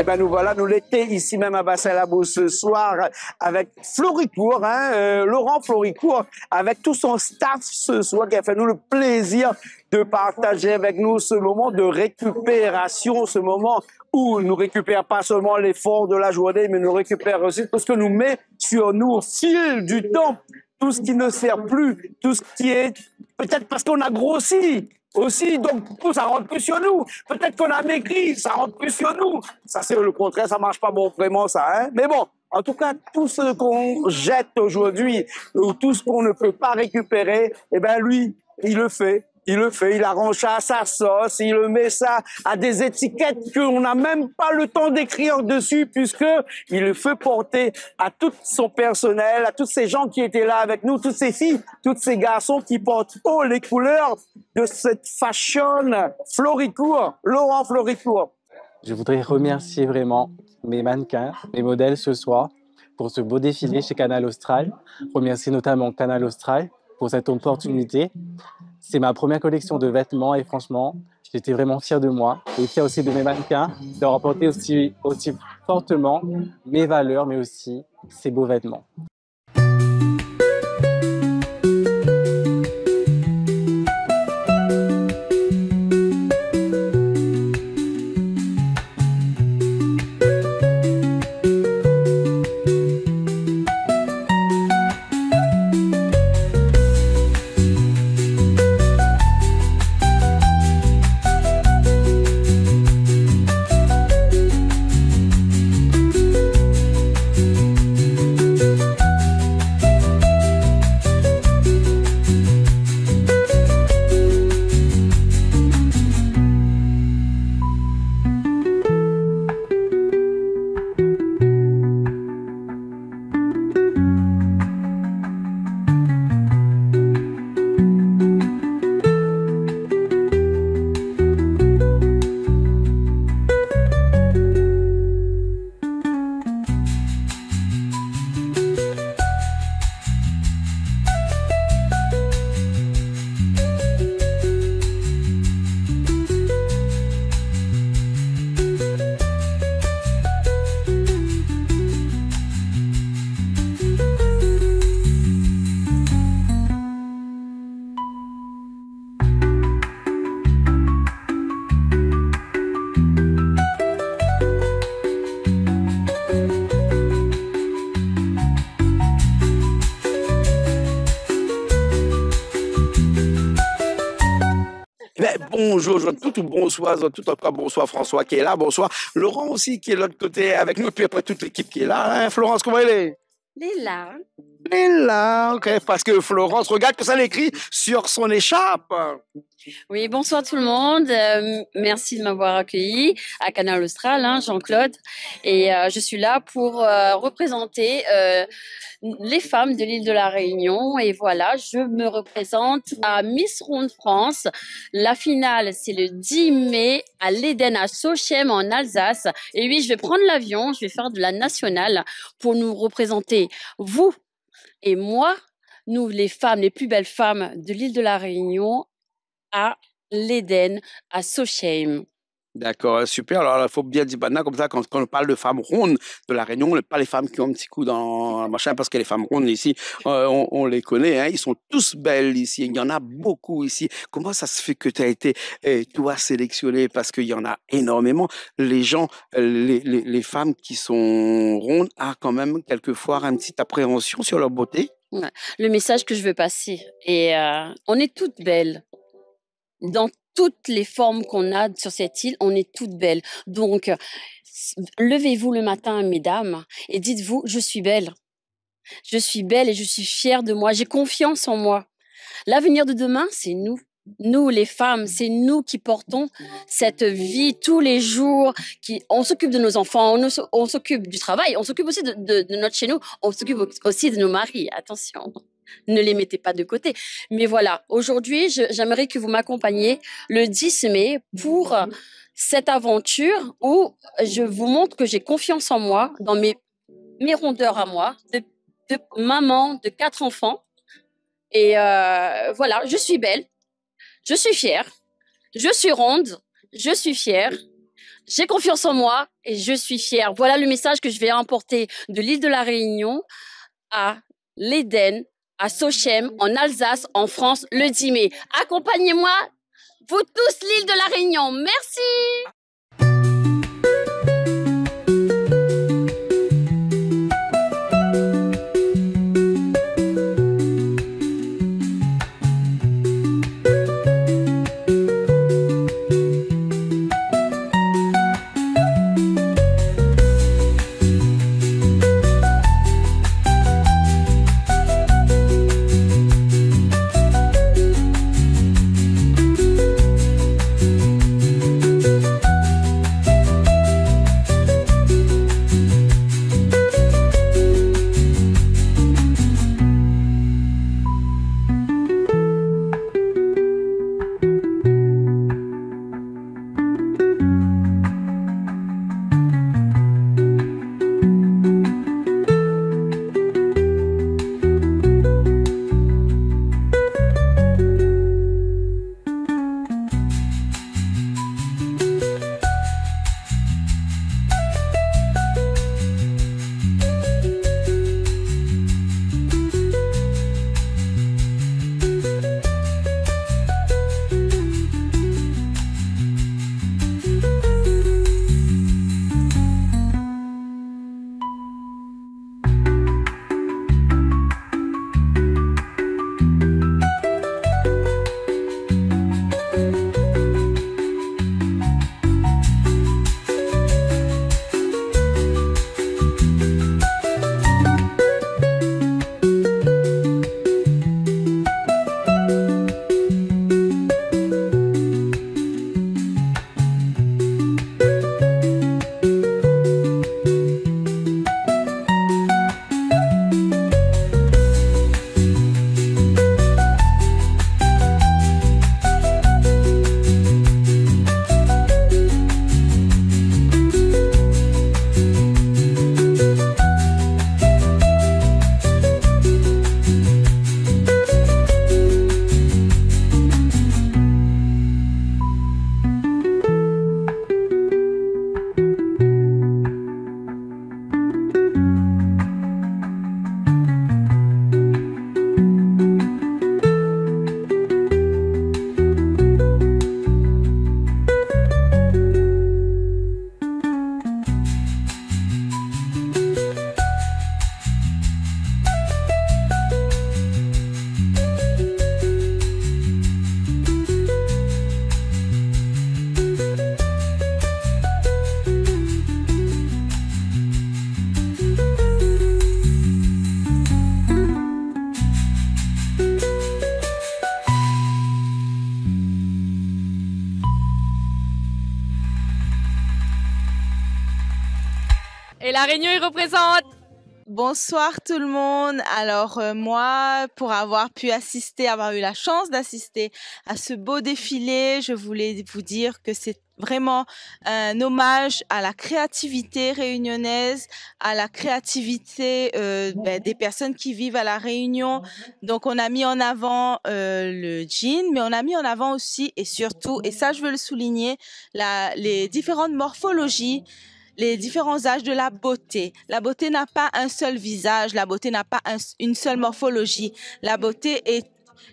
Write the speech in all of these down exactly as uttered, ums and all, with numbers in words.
Ben, nous voilà, nous lété ici même à Bassin Labou ce soir avec Floricourt, hein, euh, Laurent Floricourt, avec tout son staff ce soir qui a fait nous le plaisir de partager avec nous ce moment de récupération, ce moment où nous récupère pas seulement l'effort de la journée, mais nous récupère aussi tout ce que nous met sur nous au fil du temps, tout ce qui ne sert plus, tout ce qui est, peut-être parce qu'on a grossi aussi, donc du coup, ça rentre plus sur nous. Peut-être qu'on a maigri, ça rentre plus sur nous. Ça, c'est le contraire, ça marche pas bon, vraiment, ça, hein. Mais bon, en tout cas, tout ce qu'on jette aujourd'hui, ou tout ce qu'on ne peut pas récupérer, eh ben, lui, il le fait. Il le fait, il arrange ça à sa sauce, il met ça à des étiquettes qu'on n'a même pas le temps d'écrire dessus, puisque il le fait porter à tout son personnel, à tous ces gens qui étaient là avec nous, toutes ces filles, tous ces garçons qui portent haut les couleurs de cette fashion Floricourt, Laurent Floricourt. Je voudrais remercier vraiment mes mannequins, mes modèles ce soir pour ce beau défilé chez Kanal Austral. Remercier notamment Kanal Austral pour cette opportunité. C'est ma première collection de vêtements et franchement, j'étais vraiment fier de moi et fier aussi de mes mannequins d'avoir porté aussi, aussi fortement mes valeurs, mais aussi ces beaux vêtements. Ben, bonjour, bonjour tout, bonsoir, tout encore, bonsoir François qui est là, bonsoir Laurent aussi qui est de l'autre côté avec nous, et puis après toute l'équipe qui est là, hein. Florence, comment elle est ? Lé la. Lé la, ok, parce que Florence, regarde que ça l'écrit sur son écharpe. Oui, bonsoir tout le monde. Euh, merci de m'avoir accueilli à Kanal Austral, hein, Jean-Claude. Et, euh, je suis là pour, euh, représenter, euh, les femmes de l'île de la Réunion. Et voilà, je me représente à Miss Ronde France. La finale, c'est le dix mai à l'Éden à Sochem en Alsace. Et oui, je vais prendre l'avion, je vais faire de la nationale pour nous représenter, vous et moi, nous les femmes, les plus belles femmes de l'île de la Réunion, à l'Éden, à Sochem. D'accord, super. Alors, il faut bien dire maintenant, comme ça, quand, quand on parle de femmes rondes de la Réunion, pas les femmes qui ont un petit coup dans le machin, parce que les femmes rondes ici, euh, on, on les connaît, hein, ils sont tous belles ici. Il y en a beaucoup ici. Comment ça se fait que tu as été, euh, toi, sélectionnée ? Parce qu'il y en a énormément. Les gens, euh, les, les, les femmes qui sont rondes ont quand même quelquefois une petite appréhension sur leur beauté. Ouais. Le message que je veux passer, et, euh, on est toutes belles. Dans toutes les formes qu'on a sur cette île, on est toutes belles. Donc, euh, s-, levez-vous le matin, mesdames, et dites-vous, je suis belle. Je suis belle et je suis fière de moi. J'ai confiance en moi. L'avenir de demain, c'est nous. Nous, les femmes, c'est nous qui portons cette vie tous les jours, qui, on s'occupe de nos enfants, on nous, on s'occupe du travail, on s'occupe aussi de, de, de notre chez nous, on s'occupe aussi de nos maris. Attention, ne les mettez pas de côté. Mais voilà, aujourd'hui, je, j'aimerais que vous m'accompagniez le dix mai pour cette aventure où je vous montre que j'ai confiance en moi, dans mes, mes rondeurs à moi, de, de maman de quatre enfants. Et, euh, voilà, je suis belle, je suis fière, je suis ronde, je suis fière, J'ai confiance en moi et je suis fière. Voilà le message que je vais emporter de l'île de la Réunion à l'Éden, à Sochem, en Alsace, en France, le dix mai. Accompagnez-moi, vous tous, l'île de la Réunion. Merci. Et La Réunion, il représente. Bonsoir tout le monde. Alors, euh, moi, pour avoir pu assister, avoir eu la chance d'assister à ce beau défilé, je voulais vous dire que c'est vraiment un hommage à la créativité réunionnaise, à la créativité, euh, ben, des personnes qui vivent à La Réunion. Donc, on a mis en avant, euh, le jean, mais on a mis en avant aussi et surtout, et ça, je veux le souligner, la, les différentes morphologies, les différents âges de la beauté. La beauté n'a pas un seul visage, la beauté n'a pas un, une seule morphologie. La beauté est,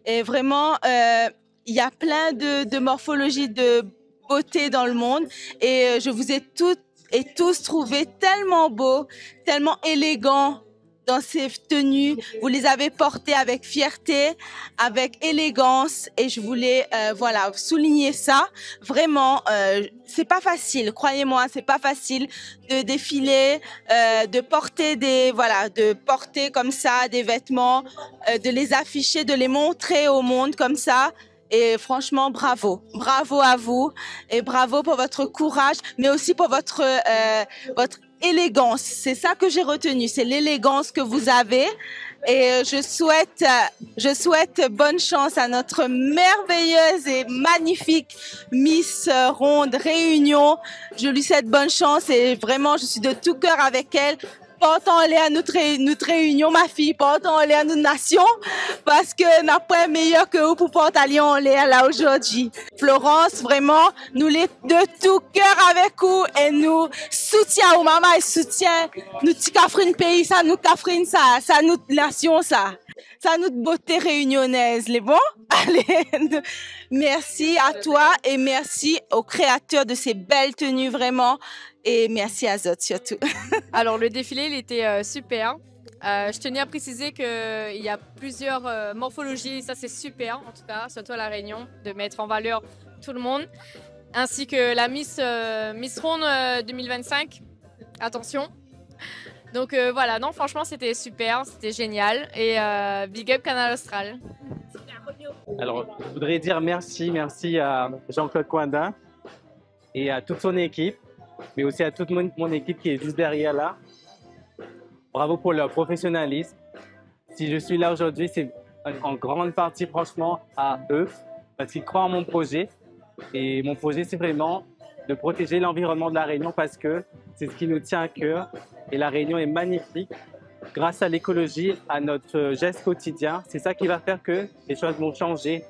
est vraiment, euh, il y a plein de, de morphologies de beauté dans le monde et, euh, je vous ai toutes et tous trouvés tellement beaux, tellement élégants dans ces tenues. Vous les avez portées avec fierté, avec élégance et je voulais, euh, voilà, souligner ça. Vraiment, euh, c'est pas facile, croyez-moi, c'est pas facile de défiler, euh, de porter des, voilà, de porter comme ça des vêtements, euh, de les afficher, de les montrer au monde comme ça. Et franchement, bravo. Bravo à vous. Et bravo pour votre courage, mais aussi pour votre, euh, votre élégance. C'est ça que j'ai retenu, c'est l'élégance que vous avez. Et, euh, je souhaite, euh, je souhaite bonne chance à notre merveilleuse et magnifique Miss, euh, Ronde Réunion. Je lui souhaite bonne chance et vraiment, je suis de tout cœur avec elle. port anlèr nout ré-, nout réinion, ma fiy, port anlèr nout nasion, parske na poin méyèr ke ou pou port ali anlèr la zordi. Florence, vréman, nou lé de tou kèr avèk ou é nou soutien aou, mama, é soutien nout ti kafrine péi sa, nout kafrine sa, sa nout nasion sa, sa nout boté réinionèz, lé bon ? Alé, nou, mèrsi a toi é mèrsi aux créateurs de ces belles tenues, vréman, é mèrsi azot sirtou. Alors, le défilé, il était, euh, super. Euh, je tenais à préciser qu'il y a plusieurs, euh, morphologies, ça c'est super en tout cas, surtout à La Réunion, de mettre en valeur tout le monde, ainsi que la Miss, euh, Miss Ronde, euh, deux mille vingt-cinq. Attention. Donc, euh, voilà, non, franchement, c'était super, c'était génial. Et, euh, big up Kanal Austral. Alors, je voudrais dire merci, merci à Jean-Claude Coindin et à toute son équipe, mais aussi à toute mon, mon équipe qui est juste derrière là. Bravo pour leur professionnalisme. Si je suis là aujourd'hui, c'est en, en grande partie, franchement, à eux, parce qu'ils croient en mon projet. Et mon projet, c'est vraiment de protéger l'environnement de La Réunion, parce que c'est ce qui nous tient à cœur. Et La Réunion est magnifique grâce à l'écologie, à notre geste quotidien. C'est ça qui va faire que les choses vont changer.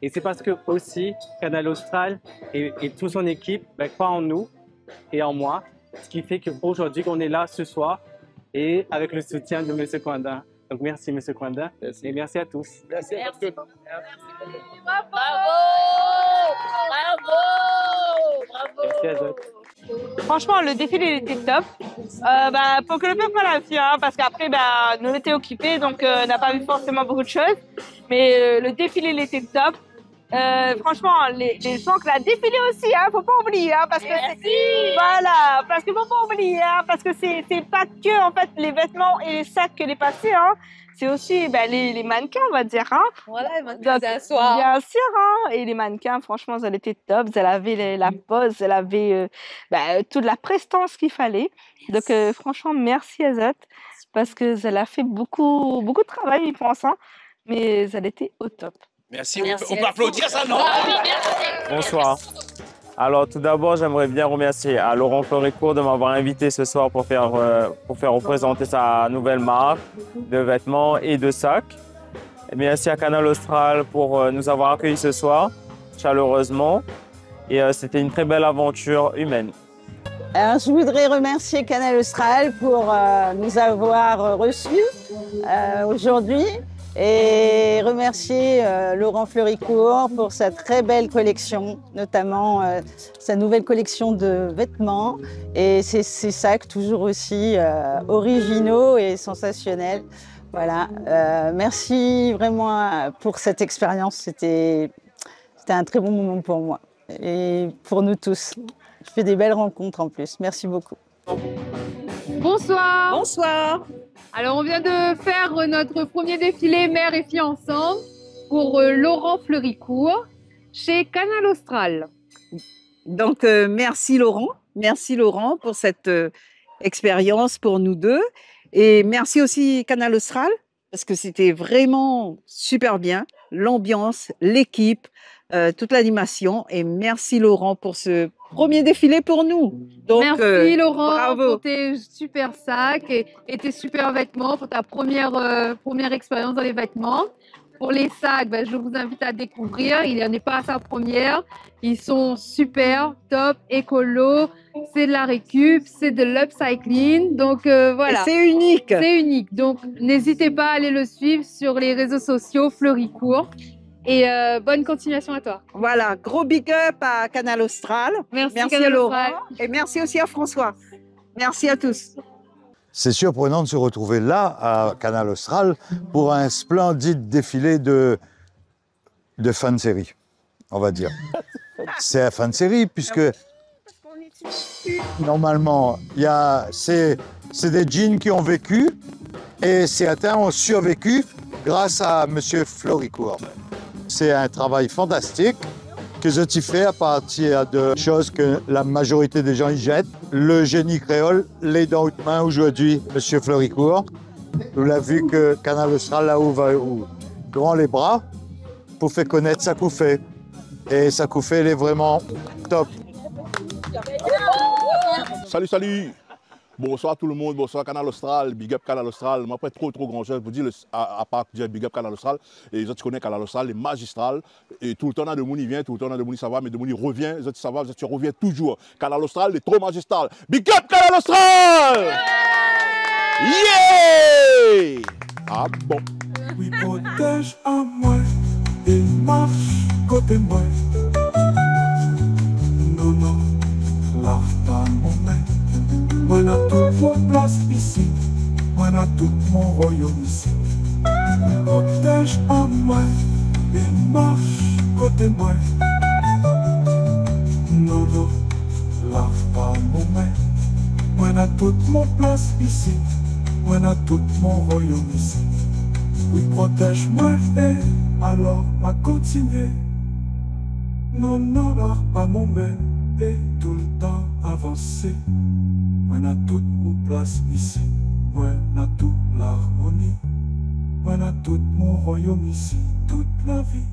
Et c'est parce que aussi Kanal Austral et, et toute son équipe, ben, croient en nous et en moi, ce qui fait qu'aujourd'hui, qu'on est là ce soir et avec le soutien de Monsieur Coindin. Donc merci, Monsieur Coindin, merci, et merci à tous. Merci à tous. Bravo ! Bravo ! Bravo ! Merci à vous. Franchement, le défilé, il était top. Euh, bah, pour que le peuple soit là aussi, hein, parce qu'après, bah, nous, on était occupés, donc, euh, on n'a pas vu forcément beaucoup de choses. Mais, euh, le défilé, il était top. Euh, franchement, les, les gens qui la défilé aussi, hein, faut pas oublier, hein, parce que c'est, voilà, parce que faut pas oublier, hein, parce que c'est, c'est pas que, en fait, les vêtements et les sacs que les passés, hein, c'est aussi, ben, les, les mannequins, on va dire, hein. Voilà, les mannequins, donc, c'est un soir. Bien sûr, hein, et les mannequins, franchement, elles étaient top, elles avaient les, la pose, elles avaient, euh, ben, toute la prestance qu'il fallait. Donc, euh, franchement, merci à elles, parce que elles ont fait beaucoup, beaucoup de travail, je pense, hein, mais elles étaient au top. Merci. Merci. On peut, on peut applaudir ça, non ? Bonsoir. Alors, tout d'abord, j'aimerais bien remercier à Laurent Fleurycourt de m'avoir invité ce soir pour faire, euh, pour faire représenter sa nouvelle marque de vêtements et de sacs. Et merci à Kanal Austral pour, euh, nous avoir accueillis ce soir, chaleureusement. Et, euh, c'était une très belle aventure humaine. Alors, je voudrais remercier Kanal Austral pour, euh, nous avoir reçus, euh, aujourd'hui et remercier, euh, Laurent Fleurycourt pour sa très belle collection, notamment, euh, sa nouvelle collection de vêtements et ses, ses sacs toujours aussi, euh, originaux et sensationnels. Voilà, euh, merci vraiment, euh, pour cette expérience. C'était, c'était un très bon moment pour moi et pour nous tous. Je fais des belles rencontres en plus. Merci beaucoup. Bonsoir. Bonsoir. Alors, on vient de faire notre premier défilé mère et fille ensemble pour, euh, Laurent Fleurycourt chez Kanal Austral. Donc, euh, merci Laurent. Merci Laurent pour cette, euh, expérience pour nous deux. Et merci aussi Kanal Austral. Parce que c'était vraiment super bien, l'ambiance, l'équipe, euh, toute l'animation. Et merci Laurent pour ce premier défilé pour nous. Donc, merci, euh, Laurent, bravo pour tes super sacs et, et tes super vêtements, pour ta première, euh, première expérience dans les vêtements. Pour les sacs, ben, je vous invite à découvrir. Il n'est pas à sa première. Ils sont super, top, écolo. C'est de la récup, c'est de l'upcycling. Donc, euh, voilà. Et c'est unique. C'est unique. Donc, n'hésitez pas à aller le suivre sur les réseaux sociaux, Fleurycourt. Et, euh, bonne continuation à toi. Voilà, gros big up à Kanal Austral. Merci, merci Kanal Austral. Merci à Laurent et merci aussi à François. Merci à tous. C'est surprenant de se retrouver là, à Kanal Austral, pour un splendide défilé de, de fin de série, on va dire. C'est la fin de série, puisque normalement, il y a, c'est, c'est des jeans qui ont vécu, et certains ont survécu grâce à Monsieur Fleurycourt. C'est un travail fantastique que zot i fé à partir de choses que la majorité des gens i jèt. Le génie créole, lé dan out min aujourd'hui, Monsieur Fleurycourt. Ou la vu ke Kanal Austral la ouvèr gran lé bra pou fé konèt sak ou fé. É sak ou fé, lé vréman top. Salut, salut. Bonsoir tout le monde, bonsoir Kanal Austral, big up Kanal Austral. Moin la pa tro tro gran shoz pou dir, le, a, apar dir big up Kanal Austral. É zot i koné Kanal Austral lé mazistral. É toultan na demoun i vien, toultan na demoun i sava, mé demoun i revien, zot i sava, zot i revien toujour. Kanal Austral lé tro mazistral. Big up Kanal Austral! Yeah! Ah bon. Wi, protèz amoin é marsh koté moin. Non, non, larg pa mon min. Moin na tout mon plas isi. Moin na tout mon royom isi. Protèz amoin é marsh koté moin. Non, non, larg pa mon min. Moin na tout mon plas isi. Moin na tout mon royom isi. Wi, protèz moin, é alor ma kontinié. Non, non, larg pa mon min, é toultan avansé. Moin na tout mon plas isi. Moin na tout larmoni. Moin na tout mon royom isi. Tout la vi